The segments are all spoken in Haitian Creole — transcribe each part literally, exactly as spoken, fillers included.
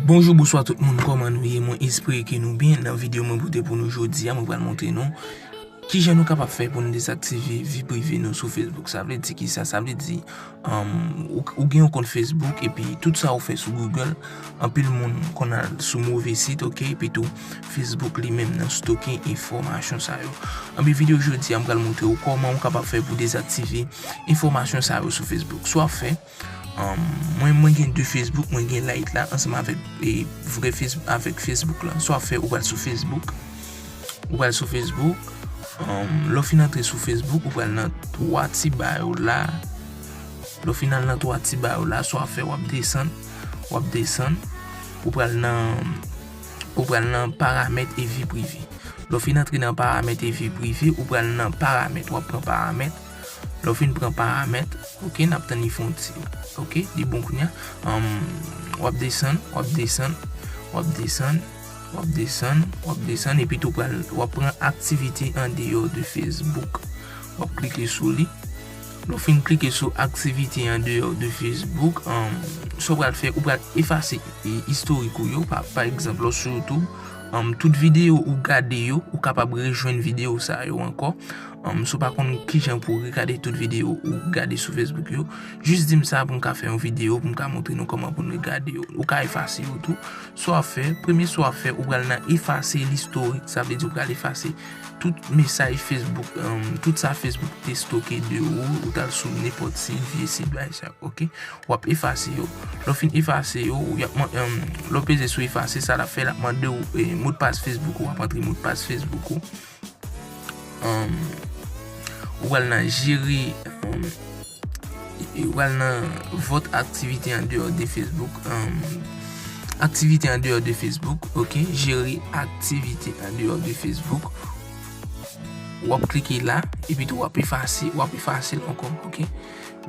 Bonjou, bonswa tout moun, kòman nou ye? Mwen espere ke nou byen. Nan videyo mwen pote pou nou jodi a, mwen pral montre nou kijan nou kapab fè pou nou dezaktive vi prive nou sou Facebook. Sa vle di kisa? Sa vle di, um, ou, ou gen yon kont Facebook epi tout sa ou fè sou Google, anpil moun konn al sou move sit, oke? Epi tou, Facebook li menm nan stoke enfòmasyon sa yo. Anben, videyo jodi a, mwen pral montre ou kòman ou kapab fè pou dezaktive enfòmasyon sa yo sou Facebook. Sa w ap fè, Um, mwen, mwen gen de Facebook, mwen gen Lite la ansanm avèk, e, vrè Facebook, avèk Facebook la. Sa w ap fè, ou pral sou Facebook. Ou pral sou Facebook. Um, lè w fin antre sou Facebook, ou pral nan twa ti ba yo la. Lè w fin al nan twa ti ba yo la, sa w ap fè, w ap desann, w ap desann. Ou pral nan, ou pral nan paramèt e vi prive. Lè w fin antre nan paramèt e vi prive, ou pral nan paramèt, w ap pran paramèt. Lè w fin pran paramèt, oke, n ap tann li fè yon ti, oke, li bon kounye a. Um, w ap desann, w ap desann, w ap desann, w ap desann, w ap desann, epi tou pral, w ap pran aktivite andeyò de Facebook. W ap klike sou li. Lè w fin klike sou aktivite andeyò de Facebook, um, sa w pral fè, ou pral efase, e, istorik ou yo. Pa, pa egzanp, lè w sou YouTube, um, tout videyo ou gade yo, ou kapab rejwenn videyo sa yo ankò. Um, si w pa konn kijan pou w regade tout videyo ou gade sou Facebook yo, jis di m sa pou m ka fè yon videyo, pou m ka montre nou kòman pou nou regade yo. Ou ka efase yo tou. Sa w ap fè, premye sa w ap fè, ou pral nan efase listorik, sa vle di ou pral efase tout mesaj Facebook, um, tout sa Facebook te stoke de ou, ou t al sou nenpòt sit, vye sit, bagay sa yo, oke? W ap efase yo. Lè w fin efase yo, ou y ap man-, um, lè w peze sou efase, sa l ap fè, l ap mande w, e, modpas Facebook ou, w ap antre modpas Facebook ou. Um, ou pral nan jere, um, ou pral nan votre activité en dehors de Facebook. Um, activité en dehors de Facebook, oke? Jere aktivite an deyò de Facebook. W ap klike la, epi tou w ap efase, w ap efase l ankò, oke?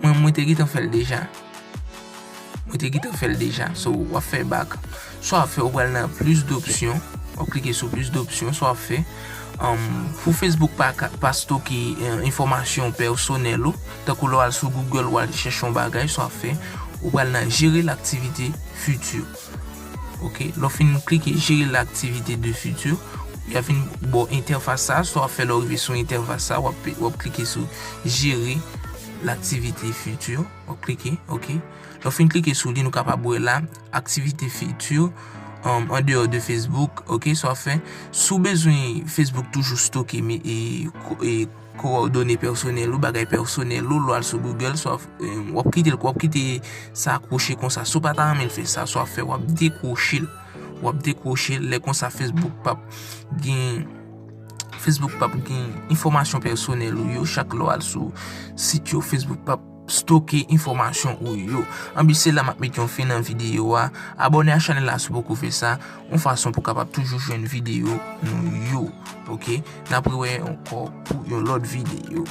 Mwen, mwen te gentan fè l deja. Mwen te gentan fè l deja. So, w ap fè back. Sa w ap fè, ou pral nan plus d'options. W ap klike sou plus d'options. Sa w ap fè, um, pou Facebook pa ka, pa stoke, eh, enfòmasyon pèsonèl ou, tankou lè w al sou Google, w al chèche yon bagay, sa w ap fè, ou pral nan gérer l'activité future. Oke, lè w fin klike gérer l'activité de futur, y ap vin ba w entèfas sa, sa w ap fè lè w rive sou entèfas sa, w ap, w ap klike sou gérer l'activité future, w ap klike, oke. Lè w fin klike sou li, nou kapab wè la, activité future, um, en dehors de Facebook, oke, sa w ap fè. Si w bezwen Facebook toujou stoke, men, e, ko-, e, kowòdone pèsonèl ou, bagay pèsonèl ou, lè w al sou Google, sa w ap, e, w ap kite l, w ap kite sa akwoche konsa. Si w pa ta renmen l fè sa, sa w ap fè, w ap dekwoche l. W ap dekwoche l, lè konsa Facebook p ap gen, Facebook p ap gen enfòmasyon pèsonèl ou yo, chak lè w al sou sit yo, Facebook p ap stoke enfòmasyon ou yo. Anben, se la m ap met yon fen nan videyo a. Abòne a chanèl la si w poko fè sa, yon fason pou w kapab toujou jwenn videyo nou yo. Oke? N ap rewè ankò pou yon lòt videyo.